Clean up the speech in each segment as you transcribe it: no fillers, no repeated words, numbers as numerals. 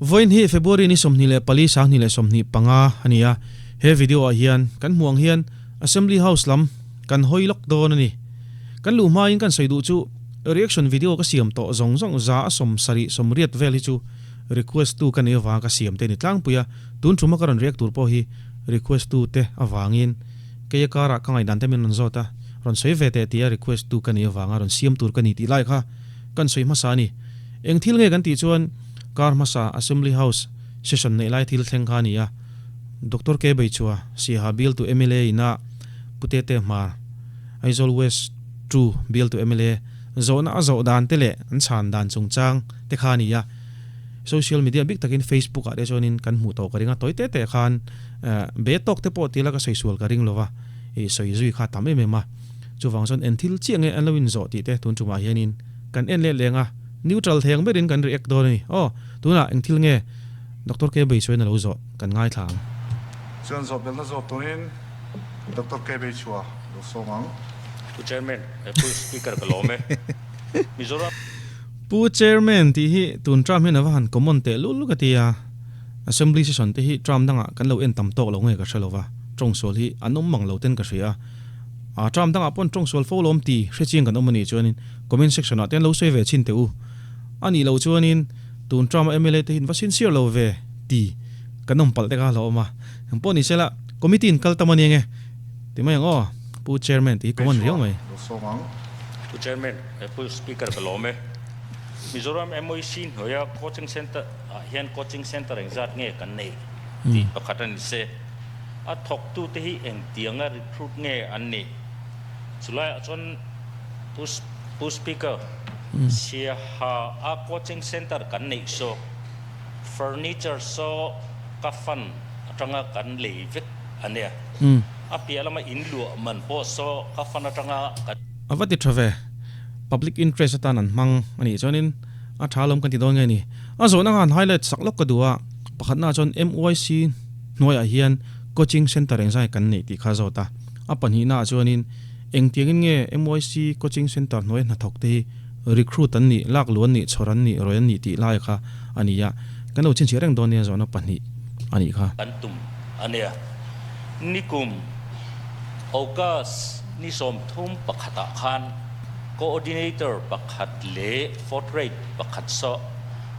Vawiin hi February ni 24 2025 a ni a, he video ah hian kan hmuh ang hian Assembly House lam kan hawi lawk dawn a ni. Kan luh hmain kan sawi duh chu reaction video ka siam tawh zawng zawng 170 80 vel hi chu request tu ka nei avanga ka siam te a ni tlangpui a, tun thuma ka rawn react tur pawh hi request tu te avangin keia karah ka ngaihdan te min rawn zawt a, rawn sawi ve teh tia request tu ka nei avanga rawn siam tur ka ni tih lai kha kan sawi hmasa a ni. Eng thil nge kan tih chuan kar hmasa Assembly House session neih lai thil thleng kha a ni a, Doctor K Beichua, Siaha bialtu mla ina Pu Tete Hmar, Aizawl West ii bialtu mla zawhna a zawh dan te leh an chhan dan chungchang te kha a ni a. Social media bik takin Facebook ah te chuanin kan hmuh tawh ka ring a, tawi te te khan be tawk te pawh tila ka sawi sual ka ring lova, i sawi zui kha a tam em em a. Chuvang chuan eng thil chiah nge an lo inzawh tih te tun tumah hianin kan en leh leng a, neutral theng berin kan react dawn a ni. Aw, tunah eng thil nge Doctor K Beichuain a lo zawh kan ngaithla ang. Chuan zawh belhna zawh turin Doctor K Beichua lo sawm ang. Pu Chairman, Pu Speaker ka lawm e. Mizoram. Pu Chairman tih hi tun term hian a va han common teh lul ka ti a, Assembly session te hi term dangah kan lo en tam tawk lo nge ka hre lo va, tawngsual hi an awm mang lo ten ka hria a. A term dangah pawn tawngsual fo lawm ti hre chiang kan awm a nih chuanin comment section ah te an lo sawi ve chhin teh u. A nih loh chuanin tun term a mla te hi in va sincere lo ve ti kan awm palh te kha a hlauhawm a. Eng pawh ni sela committee in kal tam a nia nge ti mai ang aw Pu Chairman tih hi common riau mai. Pu Chairman, Pu Speaker ka lawm e. Mizoram MOEC hnuaia coaching centre ah hian coaching centre engzat nge kan neih tih pakhat a ni se. A thawktute hi engtianga recruit nge an nih? Chulaiah chuan Pu Pu Speaker, Siaha a coaching centre kan neih saw furniture saw ka fund atanga kan lei vek a nia. A piah lama in luah man pawh saw ka fund atanga kan. A va ti tha ve. Public interest atan an hmang a nih chuanin a tha alawm kan ti dawn nge ni. A zawhna khan highlight sak lawk ka duh a, pakhatnaah chuan MYC hnuaiah hian coaching centre engzai kan neih tih kha zawt a. A pahnihnaah chuanin engtiangin nge MYC coaching centre hnuaia hnathawk te hi recruit an nih, lak luh an nih, chhawr an nih, rawih an nih tih lai kha a ni a. Kan lo chhinchhiah reng dawn nia zawhna pahnih a nih kha. Kan tum a nia. Nikum August ni 31 ah khan Coordinator pakhat leh Fourth Grade pakhat saw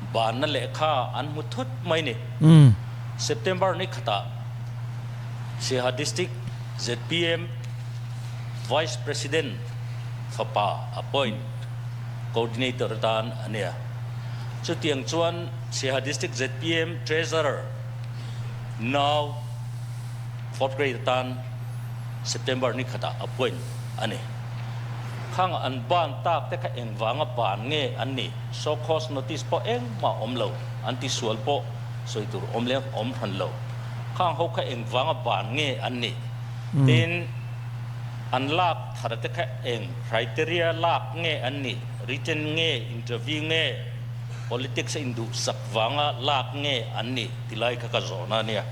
banna lehkha an hmu thut mai ni. September ni khatah Siaha District zpm Vice President fapa appoint Coordinator atan a nia. Chutiang chuan Siaha District zpm Treasurer nau Fourth Grade atan September ni khatah appoint a ni. Khang an ban tak te kha engvanga ban nge an nih? Show cause notice pawh engmah awm lo, an ti sual pawh sawi tur awm leng awm hran lo. Khang ho kha engvanga ban nge an nih? Tin, an lak thar te kha eng criteria lak nge an nih? Written nge, interview nge, politics a induhsak vanga lak nge an nih? Ti lai kha ka zawhna a nia.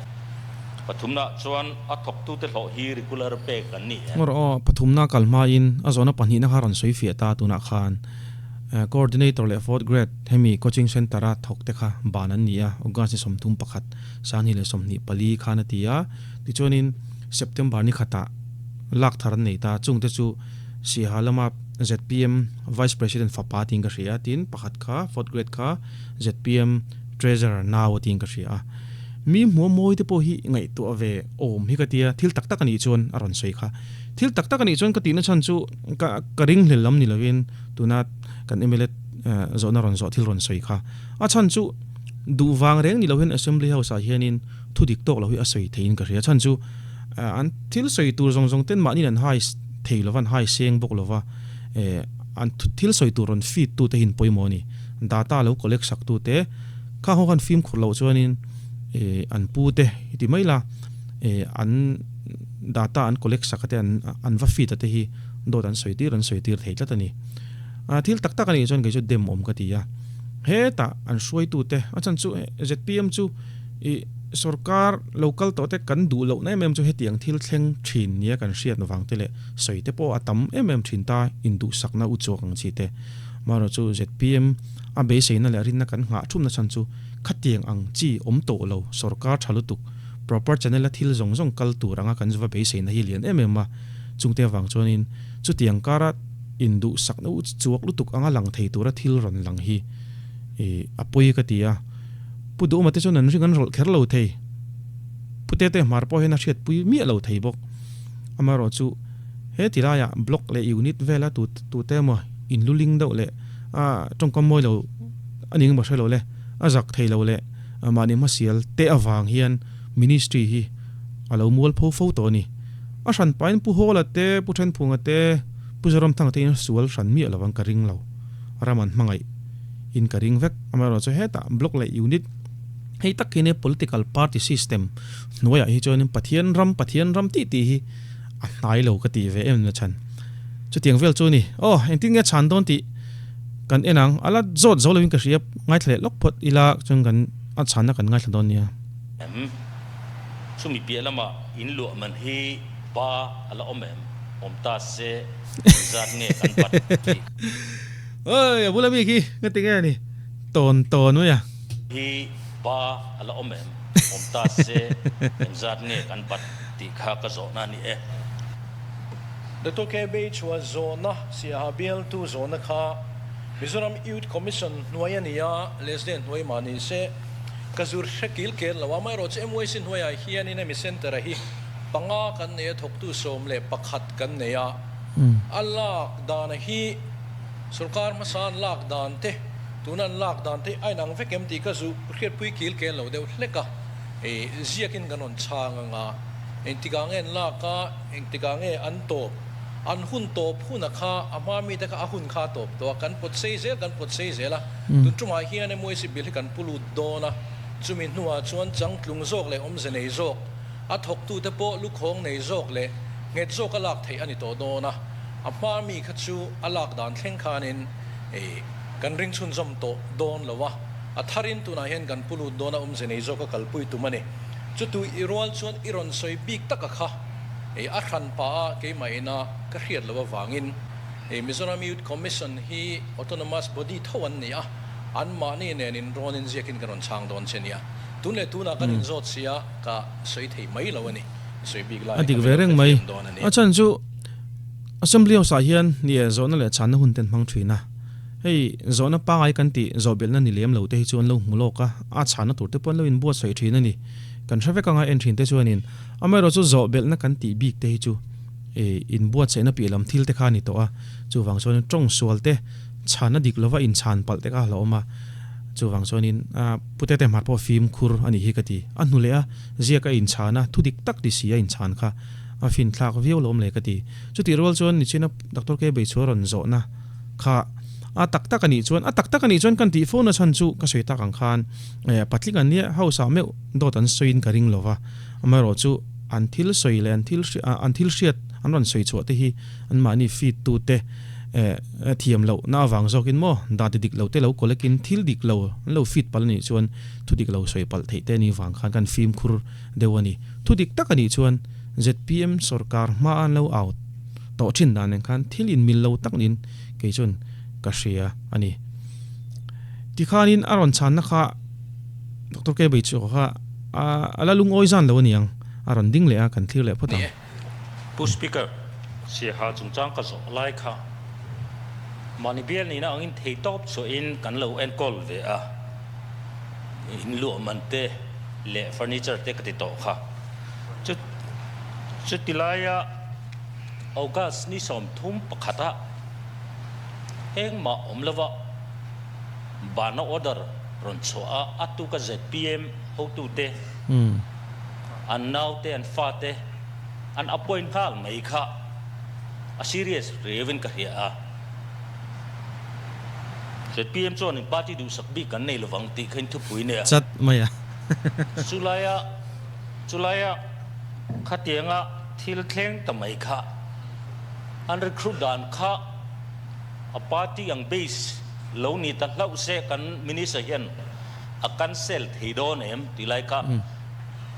Pathumna chuan a thawktute hlawh hi regular pek an ni em? Ngawr aw, pathumna kal hmain a zawhna pahnihna kha rawn sawi fiah ta tunah khan Coordinator leh Fourth Grade hemi coaching centre a thawk te kha ban an ni a, August ni 31, 2024 khan a ti a. Tichuanin September ni khatah lak thar an nei ta, chungte chu Siaha lama zpm Vice President fapa tiin ka hria a, tin pakhat kha Fourth Grade kha zpm Treasurer nau a tiin ka hria a. Mi hmuh mawi te pawh hi ngaihtuah ve awm hi ka tia, thil tak tak a nih chuan a rawn sawi kha. Thil tak tak a nih chuan ka tihna chhan chu ka ka ringhlel lam ni lovin tuna kan mla zawhna rawn zawh thil rawn sawi kha. A chhan chu duh vang reng ni lo hian Assembly House ah hianin thu dik tawk lo hi a sawi theiin ka hria. A chhan chu an thil sawi tur zawng zawng ten mahniin an hai thei lova, an hai seng bawk lova, an thil sawi tur rawn feed tute hi an pawimawh a ni. Data lo collect sak tute kha ho khan fimkhur loh chuanin an pu te i ti mai la, an data an collect sak a te an va feed a te hi dawt an sawi tir an sawi tir thei tlat a ni. Thil tak tak a nih chuan kei chu dem awm ka ti a, hetah an hruaitute a chhan chu zpm chu i sorkar lo kal tawh te kan duh loh na em em chu hetiang thil thleng thin nia kan hriat vang te leh sawi te pawh a tam em em thin ta induhsakna u chuak ang chi te. Marawh chu zpm. A beiseina leh rinna kan nghah thumna chhan chu khatiang ang chi awm tawh lo sorkar tha lutuk proper channel a thil zawng zawng kal tur anga kan va beiseina hi lian em em a. Chungte avang chuanin chutiang kara induhsakna u chuak lutuk anga lang thei tura thil rawn lang hi a pawi ka ti a. Pu Duhma te chuan an ring an rawlh kher lo thei. Pu Tete Hmar pawh hian a hriatpui miah lo thei bawk. Amaherawhchu he ti laiah block leh unit vela tu tute emaw inluling deuh leh a tawngkam mawi lo a ning emaw hre lo le, a zak thei lo leh mahni hmasial te avang hian ministry hi a lo mual pho fo tawh a ni. A hran pahin Pu Hawla te, Pu Thenphunga te, Pu Zoramthanga te in sual hran miah lovang ka ring lo. Ram an hmangaih in ka ring vek. Amaherawhchu hetah block leh unit hei tak hi nia political party system hnuaiah hi chuanin Pathian ram, Pathian ram tih tih hi a hnai lo ka tih ve em na chhan. Chutiang vel chu a ni. Aw, engtin nge chhan dawn tih kan en ang. A la zawt zo lovin ka hria, ngaithla leh lawk phawt ila chuan kan a chhanna kan ngaithla dawn nia. Em? Chumi piah lamah in luah man hi pa a la awm em? Awm ta se engzat nge kan bat tih. Oi, a bula mi khi ka ti nge a ni. Tawn tawn mai a. Hi pa a la awm em? Awm ta se engzat nge kan bat tih kha ka zawhna a ni e. Doctor KB chhuah zawhna Siaha bialtu zawhna kha Mizoram Youth Commission hnuai a ni a, Leslie hnuai mah ni se ka zur hre kil kel lo a, amaherawhchu MYC hnuaiah hianin hemi centre-a hi panga kan nei a, thawktu 11 kan nei a, a lak dana hi sorkar hmasa an lak dan te, tuna an lak dan te a inang vek em tih ka zu hriatpui kil kel lo deuh hlek a, ziakin kan rawn chhang ang a, engtikah nge an lak a, Engtikah nge an tawp? An hun tawp huna kha a hma mite kha a hun kha a tawp tawh a, kan pawt sei zel kan pawt sei zel a. Tun tumah hian MYC bill hi kan pu lut dawn a, chumi hnuah chuan changtlung zawk leh awmze nei zawk, a thawktute pawh lukhawng nei zawk leh nghet zawk a lak theih a ni tawh dawn a. A hma mi kha chu a lak dan thleng khanin kan ring chhunzawm tawh dawn lo a, a tharin tunah hian kan pu lut dawn a, awmze nei zawk a kalpui tum a ni. Chutu i rual chuan i rawn sawi bik taka kha ei a hran pah a keimah ina ka hriat loh avangin ei Mizoram Youth Commission hi autonomous body tho an ni a, anmahni nen in rawn in ziakin ka rawn chhang dawn che nia. Tun leh tunah kan inzawt sia ka sawi thei mai lo a ni. I sawi bik lai A dik ve reng mai. A chhan chu Assembly House ah hian ni e zawhna leh chhanna hun te an hmang thin a. Hei zawhna pangai kan tih zawhbelhna ni lem lo te hi chu an lo hmu lawk a, a chhanna tur te pawh an lo inbuatsaih thin a ni. Kan hre vek anga en thin te chuanin Amaherawhchu zawh belhna kan tih bik te hi chu inbuatsaihna piah lam thil te kha a ni tawh a, chuvang chuanin tawng sual te, chhanna dik lova inchhan palh te kha a hlauhawm a, chuvang chuanin Pu Tete Hmar pawh fimkhur a nih hi ka ti. A hnu leh a ziak a inchhan a, thu dik tak ti si a inchhan kha a finthlak viau lo awm le ka ti. Chutih rual chuan nichina Doctor K Beichhua rawn zawhna kha a tak tak a nih chuan, a tak tak a nih chuan kan tih fo na chhan chu ka sawi tak ang khan patling an nia house ah meuh dawt an sawiin ka ring lova. Amaherawhchu an thil sawi leh an thil an thil hriat an rawn sawi chhuah te hi anmahni feed tu te thiam loh na avang zawkin maw data dik lo te lo collect in thil dik lo an lo feed palh anih chuan thu dik lo sawi palh theih te anih vang khan kan fimkhur deuh a ni. Thu dik tak anih chuan zpm sorkar hma an lo au tawh thin dan nen khan thil inmil lo tak niin kei chuan ka hria a ni. Tikhanin a rawn chhanna kha Doctor K Beichhuah kha A la lungawi zan lo a niang. A rawn ding leh a, kan thlir leh phawt ang. Pu Speaker, Siaha chungchang ka zawh lai kha mahni bial nihna angin thei tawp chhuahin kan lo enkawl ve a, in luah man te leh furniture te ka ti tawh kha. Chu chuti laia August ni 31 ah engmah awm lova bana order rawn chhuah a, a tuka zpm Hotute, an naute, an fate an appoint nghal mai kha a serious riauin ka hria a. Zpm chuan in party duhsak bik kan nei lovang tih kha in thupui nei a. Chat mai a. Chulaia chulaia khatianga thil thleng ta mai kha an recruit dan kha a party ang base lo ni ta hlauh se kan minister hian A cancel thei dawn em tih lai kha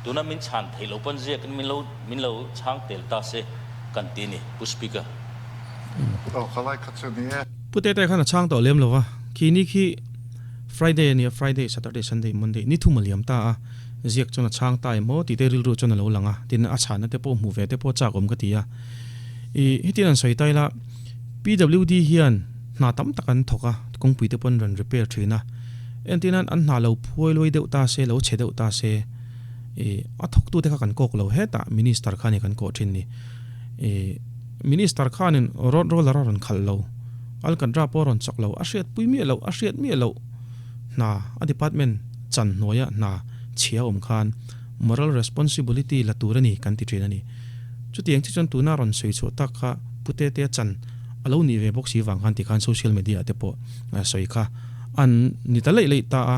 tuna min chhan theih loh pawn ziakin min lo min lo chhang tel ta se kan ti ni Pu Speaker. Aw ka lai kha chu ni e. Pu Tete khan a chhang tawh lem lo va, khi ni khi Friday a nia, Friday, Saturday, Sunday, Monday, ni thum a liam ta a, ziak chuan a chhang ta em aw tih te rilru chuan a lo lang a, tin a chhahna te pawh hmuh ve te pawh chak awm ka ti a. Ih, hetiang an sawi ta ila, PWD hian hna tam tak an thawk a, kawngpui te pawh an rawn repair thin a, entir nan an hna lo phuai luai deuh ta se, lo chhe deuh ta se, ih, a thawktute kha kan kawk lo hetah Minister kha a ni kan kawh thin ni. Ih, Minister khanin road roller a rawn khalh lo, Alcantara pawh a rawn chak lo, a hriat pui miah loh, a hriat miah loh hna a department chan hnuaia hna chhia awm khan moral responsibility la tur a ni kan ti thin a ni. Chutiang chi chuan tuna rawn sawi chhuah tak kha Pu Tetea chan a lo nih ve bawk si vang khan tikhan social media ah te pawh sawi kha an ni ta leih leih ta a.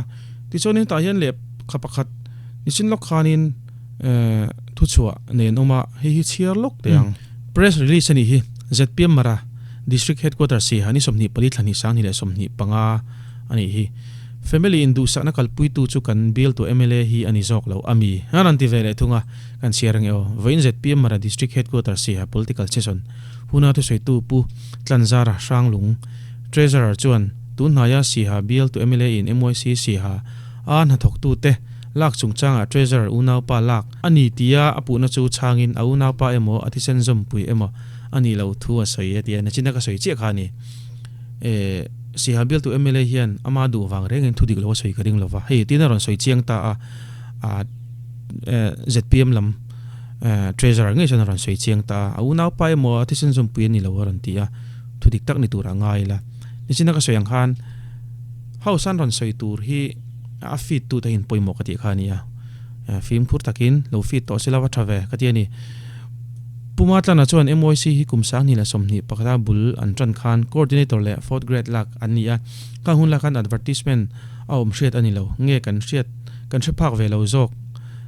Tichuan hetah hian leh kha pakhat nichin lawk khanin thuchhuah nen awm a, hei hi chhiar lawk teh ang. Press release a nih hi zpm Mara District Headquarters hi hani 24 thla hnih 2025 a nih hi. Family in duhsakna kalpuitu chu kan bialtu mla hi a ni zawk lo a mi? A rawn ti ve leh thung a, kan chhiar ang e aw. Vawiin zpm Mara District Headquarters hi Political Session huna thusawitu Pu Tlanzara Hranglung, Treasurer chuan tunhnaia Siha bialtu mla in MYC Siha a hnathawktute lak chungchangah Treasurer unaupa lak a ni tia a puhna chu chhangin a unaupa emaw a thisen zawmpui emaw a nih loh thu a sawi a ti a, nachina ka sawi chiah kha a ni. E, Siha bialtu mla hian ama duh vang rengin thu dik lo a sawi ka ring lova, hei tin a rawn sawi chiang ta a, a zpm lam Treasurer ngei chuan a rawn sawi chiang ta a, a unaupa emaw a thisen zawmpui a ni lo a rawn ti a, thu dik tak ni turah ngai ila. Nachina ka sawi ang khan House an rawn sawi tur hi a feed tute hian pawimawh ka tih kha a ni a, fimkhur takin lo feed tawh se la va tha ve ka ti a ni. Puma Tlana chuan MYC hi kum 2021 a bul an tan khan Coordinator leh Fourth Grade lak an ni a, khang hun lak khan advertisement a awm hriat a ni lo nge kan hriat kan hre phak ve lo zawk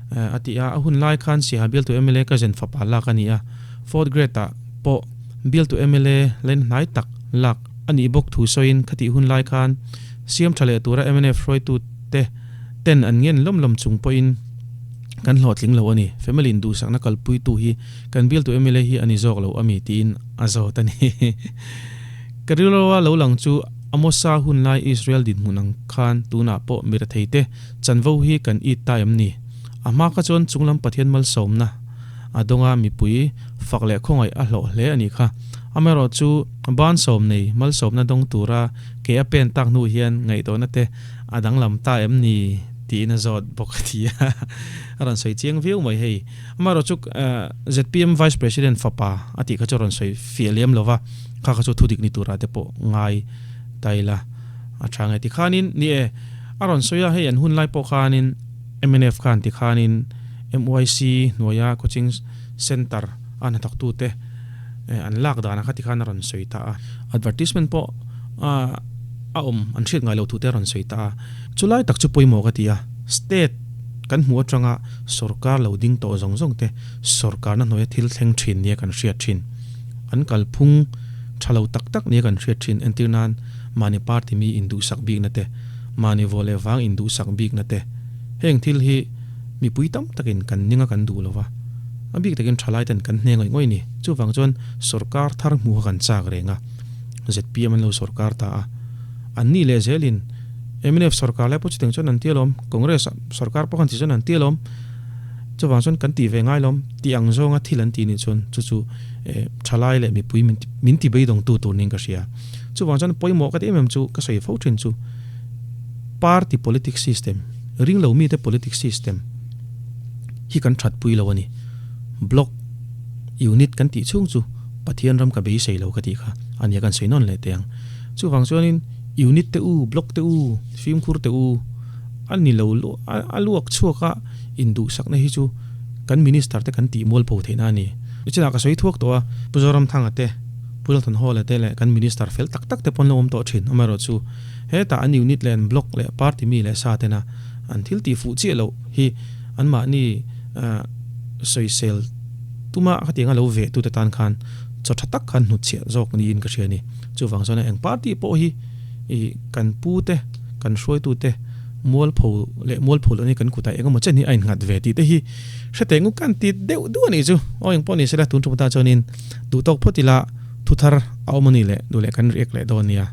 a ti a, a hun lai khan Siaha bialtu mla cousin fapa lak a ni a, Fourth Grade ah pawh bialtu mla laina hnai tak lak a nih bawk thu sawiin khatih hun lai khan siam tha leh tura mnf hruaitute ten an ngen lawm lawm chung pawhin kan hlawhtling lo a ni. Family in duhsakna kalpuitu hi kan bialtu mla hi a ni zawk lo a mi tiin a zawt a ni. Ka rilroa lo lang chu Amosa hun lai Israel dinhmun ang khan tunah pawh miratheite chanvo hi kan it ta em ni? A hma kha chuan chunglam Pathian malsawmna a dawnga mipui fak leh khawngaih a hlawh hle a nih kha. Amaherawh chu ban sawm nei malsawmna dawng tura ke a pen tak hnu hian ngaihtuahna te a danglam ta em ni tiin a zawt bawk a ti a, a rawn sawi chiang viau mai hei. Amaherawh chu zpm Vice President fapa a tih kha chu a rawn sawi fiah lem lo va, kha kha chu thudik ni turah te pawh ngai ta ila a tha nge tikhanin ni e, a rawn sawi a, hei an hun lai pawh khanin mnf khan tikhanin MYC hnuaia coaching centre a hnathawktute an lak danah kha tikhan a rawn sawi ta a, advertisement pawh a awm an hriat ngai loh thute a rawn sawi ta a. Chulai tak chu pawimawh ka ti a, state kan hmuh atanga sorkar lo ding tawh zawng zawng te sorkarna hnuaia thil thleng thin nia kan hriat thin. An kalphung tha lo tak tak nia kan hriat thin entir nan mahni party mi induhsak bikna te, mahni vawh leh vang induhsak bikna te heng thil hi mipui tam takin kan ning a kan duh lo va, a bik takin thalai ten kan hne ngawih ngawih a ni. Chuvang chuan sorkar thar hmuh kha kan chak reng a, zpm an lo sorkar ta a, an nih leh zelin mnf sorkar lai pawh chutiang chuan an ti alawm, Congress sorkar pawh khan ti chuan an ti alawm, chuvang chuan kan tih ve ngai lawm tih ang zawnga thil an tih nih chuan chu chu thalai leh mipui min ti beidawngtu tur niin ka hria. Chuvang chuan pawimawh ka ti em em chu ka sawi fo thin chu party politics system, ringlo mite politics system hi kan thatpui lo a ni. Block unit kan tih chhung chu Pathian ram ka beisei lo ka tih kha a nia kan sawi nawn leh teh ang. Chuvang chuanin unit te u, block te u, fimkhur te u a ni lo a luak chhuak a induhsakna hi chu kan minister te kan tih mualpho theihna a ni. Nichinah ka sawi thuak tawh a, Pu Zoramthanga te, Pu Lalthanhawla te leh kan minister fel tak tak te pawn lo awm tawh thin. Amaherawh chu hetah an unit leh an block leh party mi leh sa tena an thil tih fuh chiah loh hi anmahni sawisel tuma khatianga lo veh tute tan khan chaw tha tak khan hnutchhiah zawk niin ka hria a ni. Chuvang chuan eng party pawh hi ih kan pu te, kan hruaitu te mualpho leh mualpho loh ni kan kutah eng emaw chen hi a innghat ve tih te hi hre teh ngu kan ti deuh duh a nih chu. Aw eng pawh ni sela tun tum atan chuanin duh tawk phawt ila thuthar a awm a ni leh duh leh kan react leh dawn nia.